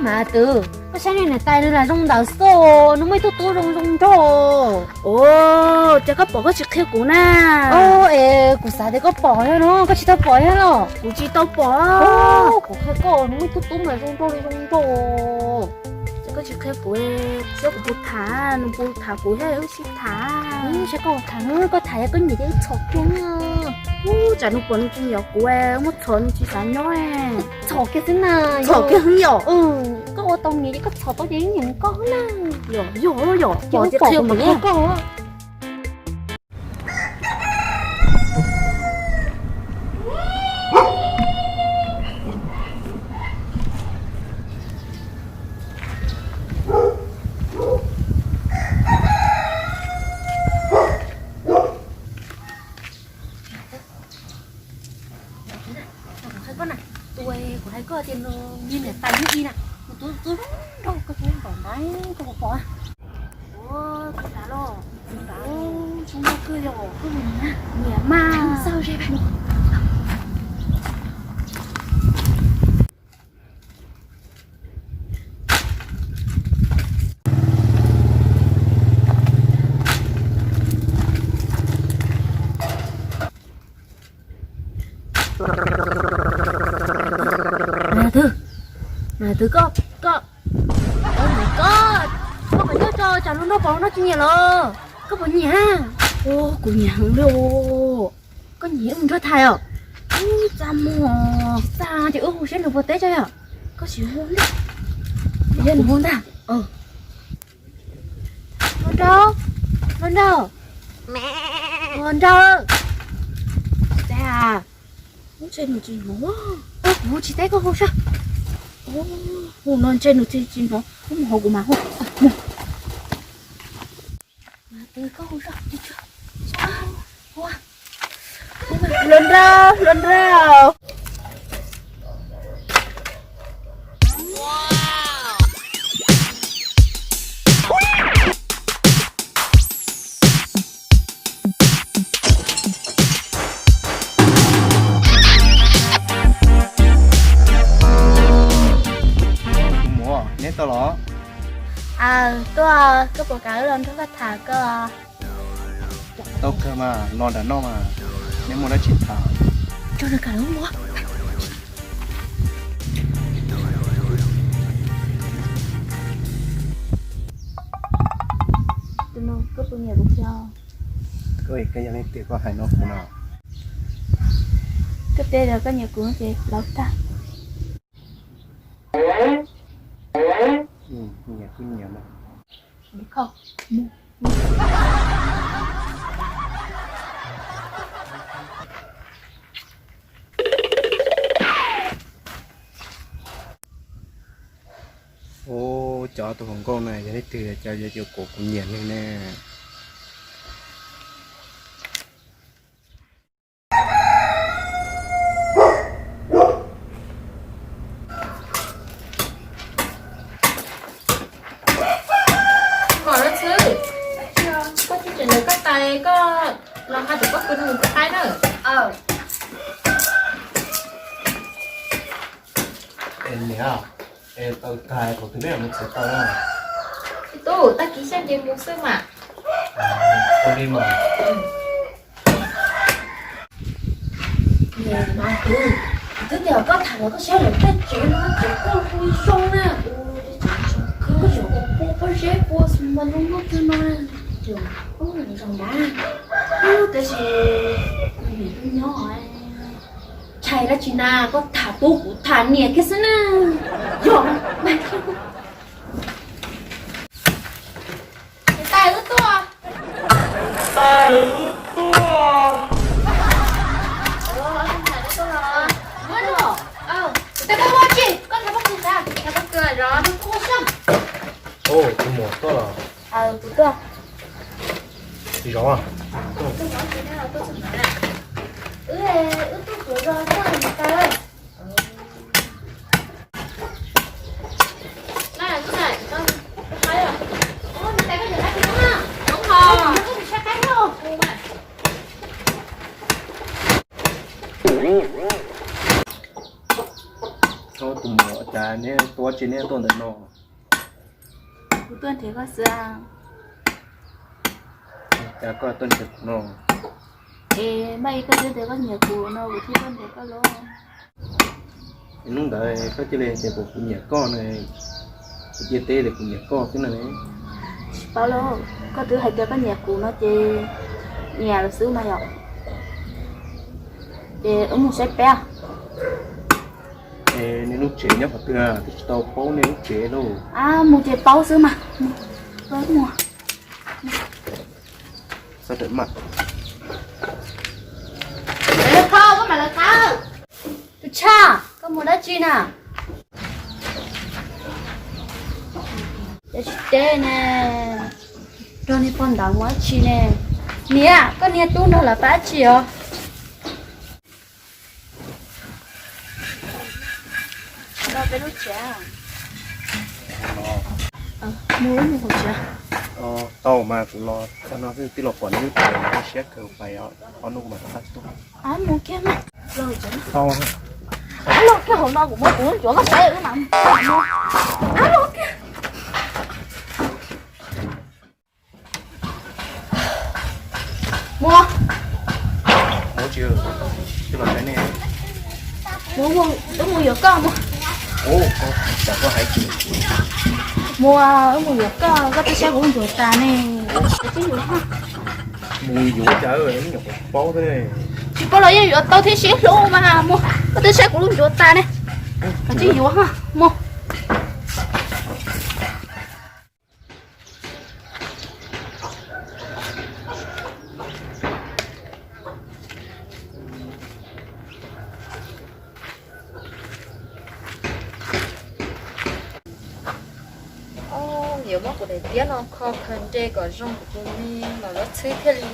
Twb, koj saib niam tais nws lam zoo ntawd xwb, nws muaj ib tug tub zoo zoo nraug. Os, cas koj pom koj tsis qhia kuv na? Es kuv xav tias koj pom thiab no, koj tsis tau pom thiab los? Kuv tsis tau pom. Kuv qhia koj, nws muaj ib tug tub mas zoo nraug li zoo nraug. Ces koj tsis qhia kuv, xyov kuv puas tham, nws puas tham kuv thiab wb sib tham. Saib koj tham, koj tham yog koj nyiam ces wb txhom kiag. Ub, tsam nws pom nws tsis nyiam kuv, muab txhom nws tsis xav nyob. Txhom kiag xwb na. Txhom kiag heev yom. Koj ua tau nws ces koj txhom tau ces nyiam koj na. Yog, yog, yog, ces wb pom kuv mam qhia koj. Kuv hais koj na, tus kuv hais koj tias nws niam tais ib na, nws tus tub zoo nraug koj tsis pom ntag, koj puas pom? Ua, koj nrad los, nrad los, zoo nkauj kawg yog koj niam na. Niam mas. Mas twb, mas twb koj, koj, koj, koj puas nyiam tso, tsam lub nraug pom lub nraug tsis nyiam los? Koj puas nyiam? Ua, kuv nyiam heev li os. Koj nyiam mus nrog thais os? Ub, txaj muag, txaj ces wb hu seb nws puas teb tso yom. Koj sim hu li. Yog nws hu ntag. Hluas nraug, hluas nraug, hluas nraug. Teb a, ntshe nws tsis hnov. Kuv hu tsis teb, koj hu saib. Hu no ntshe nws tsis hnov, wb mus hauv kuv mam hu. Hluas nraug, hluas nraug. Muam, neb tau los? Aw, tuaj, koj puas kam wb los nrog koj tham koj? Tau kawg mas, los nram no mas, neb muaj dab tsi tham? Tso nws kam lub muag. Tus no koj puas nyiam kuv thiab? Koj yog leej twg koj hais no kuv no? Koj teb tias koj nyiam kuv ces los tag. Nyiam kuj nyiam mas. Ub, cov tus hluas nkauj na yog leej twg, cov yuav cuag kuv, kuv nyiam nws ne. Kom lawv xwb, koj tseem ntawm koj tais koj los nqa tus pob kws no mus pub qaib na. Es niam, es tau kais qhov twg peb mus txiav tau na? Tub, tag kis xyoo ces mus xwb mas. Ua li mas. Mas kuv, kuv twb tias koj tham los koj saib lawv tej tsev no, tsev koj hu zoo na, ua li tsev khwv zoo, pua pob zeb pua xwb mas zoo nkauj kawg no. Zoo ntag, tab sis kuv nyob tshais dab tsi na, koj tham tub kuv tham niam kiag xwb na. Yog mas. Niam tais wb tuaj. Tais wb tuaj. Tais koj ua tsi, koj nrhiav pob kws ntag, nrhiav pob kws zov nws kuj xyoo. Tus muam tuaj los? Kuv tuaj. Tsis zov. Wb, wb tuaj tsuav zog xwb niam tais. Ob tug muam, cas neb tuaj tsi neb tuaj ntawm no? Kuv tuaj nrhiav koj xwb. Cas koj tuaj nrhiav kuv no? Es maj ib koj twb tias koj nyiam kuv no kuv thiaj tuaj nrhiav koj lauj. Hnub ntawd koj cia li hais tias kuv nyiam koj no, kuv cia teb tias kuv nyiam koj xwb no ne. Tsis paub lauj, koj twb hais tias koj nyiam kuv no ces nyiam lawm xwb mas yom. Ces wb mus saib peb. Es nej lub tsev nyob qhov twg? Twb tsis tau paub nej lub tsev lauj. Mus ces paub xwb mas. Mus. Tus Tshaj, koj mus dab tsi na? Tsis teb ne, nrog niag pog ntawd mus dab tsi ne? Niam, koj niag tub nrog lawv pab dab tsi os? Mus mus hauv tsev. Tau mas kuv los txog no xwb twb los pom nej lub tsev siab kawg, pais ob hnub kuv mam rov qab tuaj. Mus kiag mas. Tau. Los kiag hauv no kuv muab kuv lub ncuav koj saib wb mam mus. Los kiag. Mus. Mus tsis, twb los saib nej. Mus, wb mus yuav koj mus. Mus, wb mus yuav koj, koj twb saib kuv lub ncuav tas ne. Mus yuav cas nyuam qhuav paub thiab. Tsis paub los yeej yuav tau thiab, sib hlub mas. Mus, koj twb saib kuv lub ncuav tas ne. Koj twb yuav mus. Yuav muab kuv daim tiab no kho khaws nres kom zoo kuv tus me mos zaub txhwb thiaj li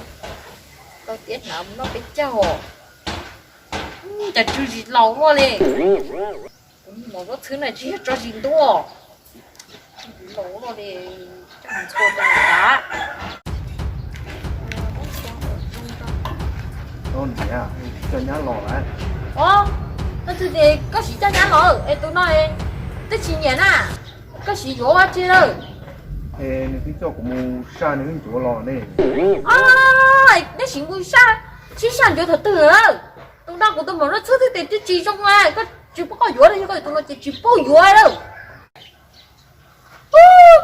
tau tiab hnav mus noj peb caug. Cas tsw zis laus luaj li. Kuv mos zaub txhwb no tsis yog tso zis ntuj, laus luaj li, coj mus ntxhua rau nws xav. Os, koj twb tias koj siv coj nyab los es tus no twb tsis nyiam na, koj siv yuav ua tsi lawm? Es nws twb coj kuv mus saj nws lub ncuav los ne. Neb siv mus saj, sib saj ncuav thaum twg lawm? Tus no kuv tus mos zaub txhwb twb tias twb tsis zoo, koj tsis paub koj yuav los yog koj tus no ces tsis paub yuav lawm.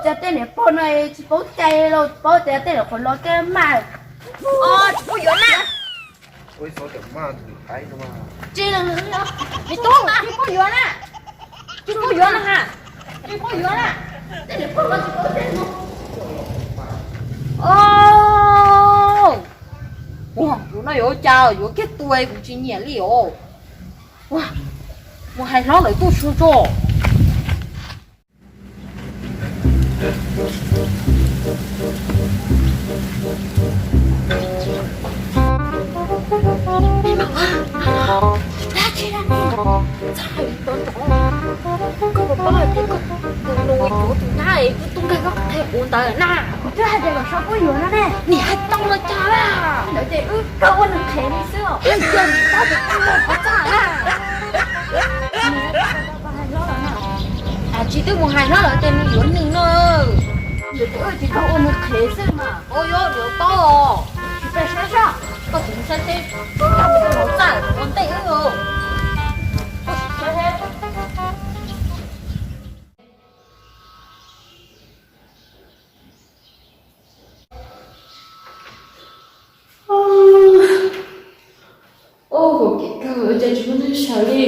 Cov tej niam pog no tsis paub cai los tsis paub tias tej niam qhuav los tej maj. Tsis paub yuav na. Tsis, tsis paub yuav na. Tsis paub yuav na ha. Tsis paub yuav na. Tej niam pog no tsis paub cai. Ua, tus no yuav ua cas yuav kiag tuag kuv tsis nyiam li os. Mus hais hlob lawv tuaj tsuag tso. Koj puas paub hais tias koj tus nus yuav tus nyab es wb tub nkeeg koj qhia kuv ntawd na? Kuv twb hais tias kom tso kuv yuav no ne. Nim hais tau los cas lawm? Ntawd ces wb kawg ua nws qhev li xwb os. Yog nim paub tias koj ua qhov txaj na. Tsis twb mus hais hlob lawv tias nws yuav nws no. Ntawd ces wb tsis tau ua nws qhev xwb mas. Ua yuav yuav paub os. Tsis pais saib soj, koj tsis mus saib seb, koj mus hauv txaj ua ntej wb os. Koj tsis saib seb. Ua, kev kawg cas tsis muaj neeg sawv li.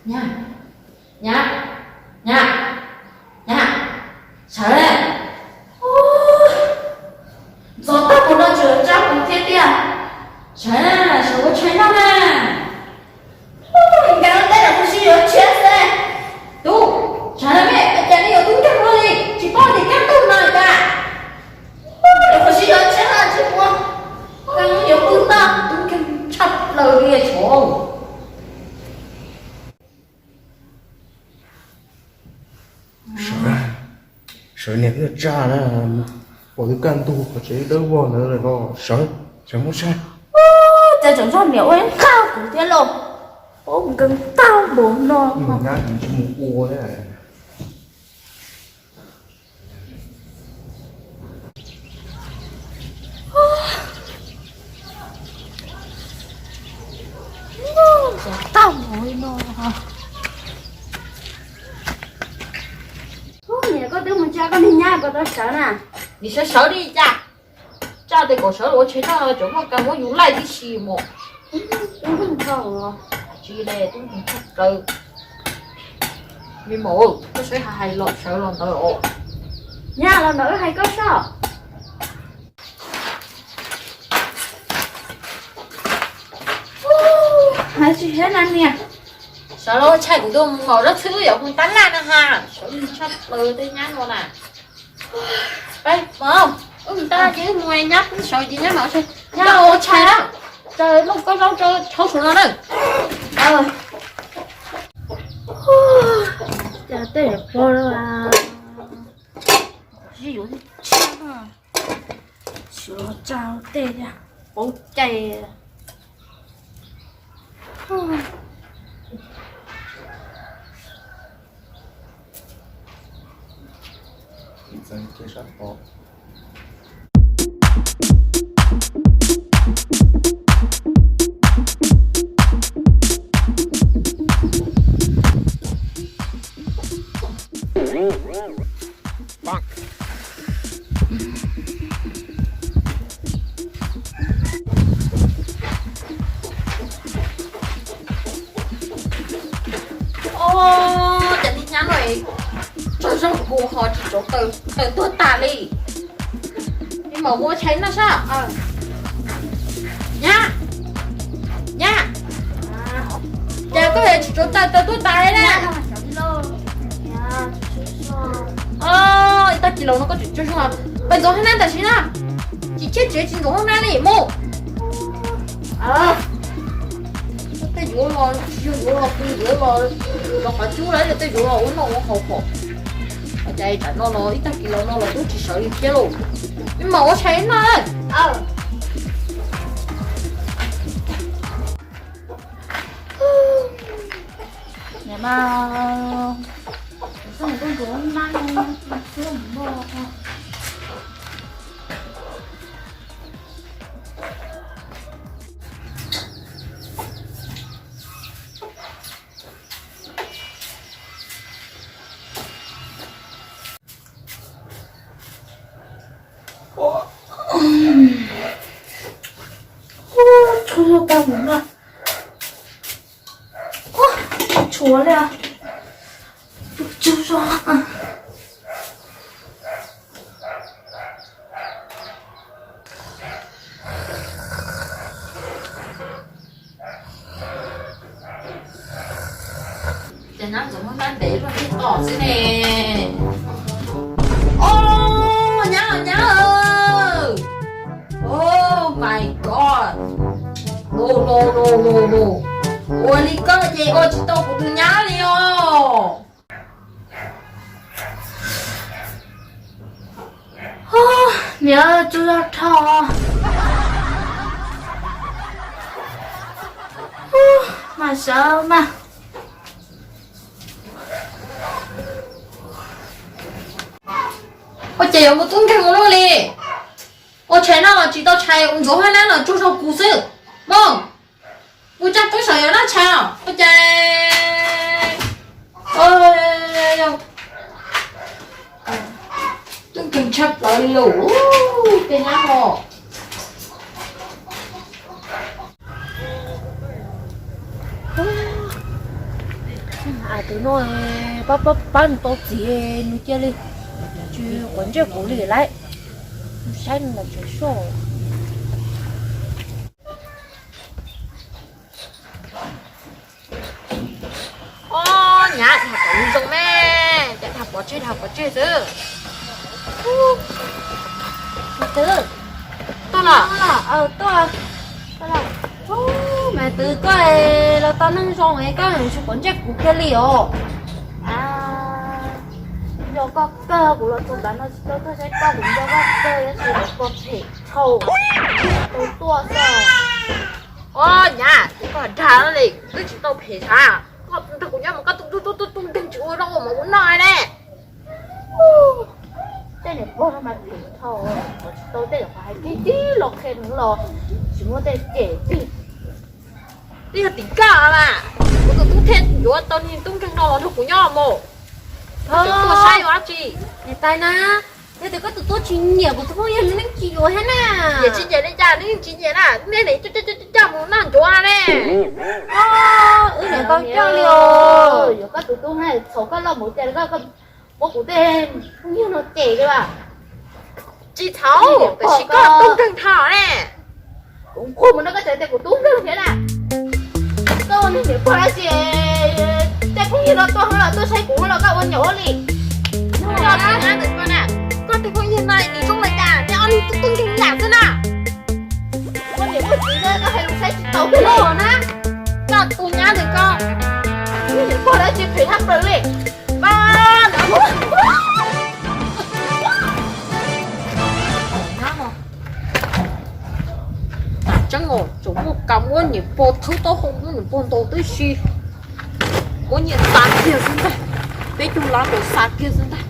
Nyab, nyab, nyab, nyab, sawv. Ntxov tag kuv no tseem tsab kuv thiab tiag. Sawv, sawv ua tshais noj na. Nkawd tej zaum kuv sib yuav tshiab xwb. Tub, sawv me, cas nej yuav tub nkeeg luaj li, tsis paub tias kaj ntug no cas. Yuav qhov sib yuav tshiab no tsis muaj, yuav pw toj tub nkeeg tshaj plaws li tsov. Sawv niam twb tsaj na, pom twb kaj ntug qhov tsev dawb vog ntawd los sawv, sawv muab saib. Cas tseem nrog niam ua nqaj kuv thiab lauj. Nkees tag npaum no. Nyab tsis mus ua li. Tag npaum li no. Niam, koj twb mus tsa koj niag nyab puas tau sawv na? Nim sawv sawv li cas? Tsa tes kom sawv los ua tshais noj, cov muaj kas muab yus laij tib si mus. Tsis li tub nkeeg tshaj plaws. Me maum, koj saib hais los sawv los ntawd os. Nyab, los ntawd wb hais koj soj. Hais tsis heev na niam. Sawv los ua tshais kuv tus mus zaub txhwb yuav hu tab laj na ha. Sawv tshaj plaws tej nyab no na. Peb, wb mus tab laj ces wb mus, nyab twb sawv ces nyab mam ua tshais na. Raws lub koj zaub rau tshauv saum no na. Cas tej niam pog zoo li yuav tshiab na, tsis los tsa tej thiab, pauv cai. Ob, cas niag nyab no tsaug zog kuv ho tsis tsaus taws tuag tas li. Mej mam ua tshais noj soj. Nyab, nyab, cas koj yuav tsis tsaus taws tuag tas li na? Ib tag kis laus no koj tseem tsaug zog, pes ntxoov hab nab tam sim na. Tsis cheb tsev tsis ntxoov hab nab li mus. Tej yuav los tsis yog yuav los pw, yuav los rov qhov cub lawm, tej yuav los ua noj ua haus pom. Cas tam no los ib tag kis laus no los tub tsis sawv li thiab lauj. Mej mam ua tshais noj. Niam mas, kuv xav mus tuaj ntxuav nab no, xwb mus noj. Tshuav zog tag mus na. Tshuav li, tshuav zog. Ces nyab ntxoov muab nab ntev luaj tib qho xwb ne. Os, nyab, nyab. Oh my God. No, no, no, no, no. Ua li koj ces ua tsis tau kuv tus nyab li os. Niam, tshuav zog dhau. Mas sawv mas. Ua cas yuav mus tub nkeeg ua luaj li? Ua tshais noj los tsis tau tshais, ntxuav hab nab los tsaug zog kuv xwb. Mog, mus tsa tub saum yuav noj tshais os. Ua cas tub nkeeg tshaj plaws li lauj, tej nyab no. Tus no pab pab pab nws tau txiv nws cia li tsis quav ntsej kuv li lauj. Saib nws los tseem soj. Ob, nyab, tham kom zoo zoo me, cas tham pov tseg tham pov tseg xwb. Mas Twb, tuaj los? Tuaj. Mas Twb, koj los tau neeg zoo es koj tsis quav ntsej kuv kiag li os. Nco koj kawg, kuv los txog ntawm no tsis tau tuaj saib koj, kuv nco koj kawg, tab sis koj phem dhau, tau tuaj xwb. Nyab, koj dag li twb tsis tau phem sav, koj nrog kuv nyob mas koj tu tu tu tu tu nkeeg tsis ua zaub ua mov ua noj ne. Tej niam pog no mas phem dhau, tsis tau tej yam hais kiag tib lo qhia nws los tsis muaj tej cem twg. Twb yog tim koj mas kuv tus tub thiaj yuav tau niag tub nkeeg no los nrog kuv nyob mus. Koj tuaj saib ua dab tsi? Niam tais na, yog tias koj tus tub tsis nyiam kuv tus phooj ywg nws yeej tsis yuav thiab na. Nyiam tsis nyiam li cas nws yeej tsis nyiam na, nej coj coj coj coj mus noj ncuav ne. Wb niam tau coj li os. Yog koj tus tub na txhaum koj loj mus tias koj muab kuv tej phooj ywg no cem li as. Tsis txhaum, tab sis koj tub nkeeg dhau ne. Kuv nquag mus no koj tseem tias kuv tub nkeeg thiab na. Koj ua niag niam pog dab tsi, tej phooj ywg no tuaj los tuaj saib kuv los koj ua nyuam li. Koj tej phooj ywg no nws zoo li cas, nej ob niag tub tub nkeeg yam xwb na. Koj niam muaj txiv na koj hais lus saib tsis taus kiag li na. Koj tus nyab ntawm koj, niag niam pog dab tsi phem tshaj plaws li. Tseeb os, tseem muaj kas muab niam pog thawb taub hau muab niam pog ntaus tib si, muab nyiaj xa kiag xwb ntag, peb caug lab nkaus xa kiag xwb ntag.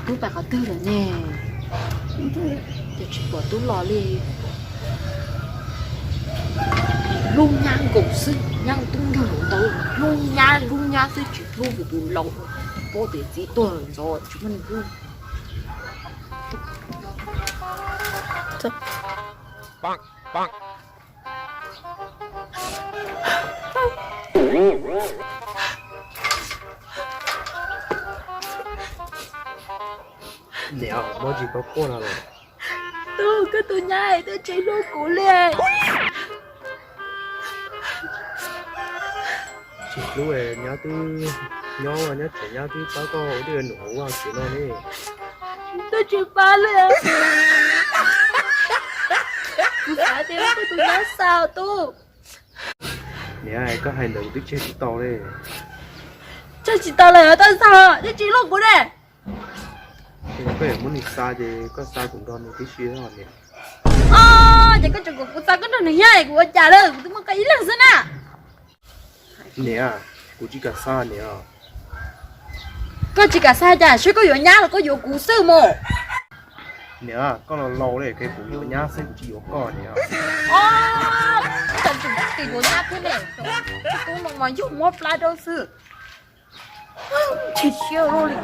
Tub pais qhov twg lawm ne? Ces tsis pom tub los li. Hlub nyab nkaus xwb, nyab tub nkeeg nkaus ntau, hlub nyab hlub nyab xwb tsis hlub tus laus, paub tias txiv tuag ntxov tsis muaj neeg hlub. Niam, muab tsis koj quaj no los? Tub, koj tus nyab twb tsis hlub kuv li. Tsis hlub, nyob twb nyob ua nyob tseem nyob twb pab koj ua dej ua num hauv vaj tsev no ne. Twb tsis pab li. Kuv xav tias koj tus nyab xa tub. Niam, koj hais ntawd kuv twb tseg tsis tau li. Tseg tsis tau lawm, tau xa, twb tsis hlub kuv ne. Koj yuav muab nws xa ces koj xa kuv nrog nws tib si os niam. Os, ces koj tseem kom kuv xa koj nrog nws nyob es kuv ua cas lawm, kuv twb muaj koj ib leeg xwb na. Niam, kuv tsis kam xa niam. Koj tsis kam xa cas, seb koj yuav nyab los koj yuav kuv xwb mus. Niam, koj los laus li, kuv yuav nyab xwb kuv tsis yuav koj niam. Os, koj tseem tias yuav nyab thiab ne, koj no mas yog muab plab rau xwb. Chim siab luaj li.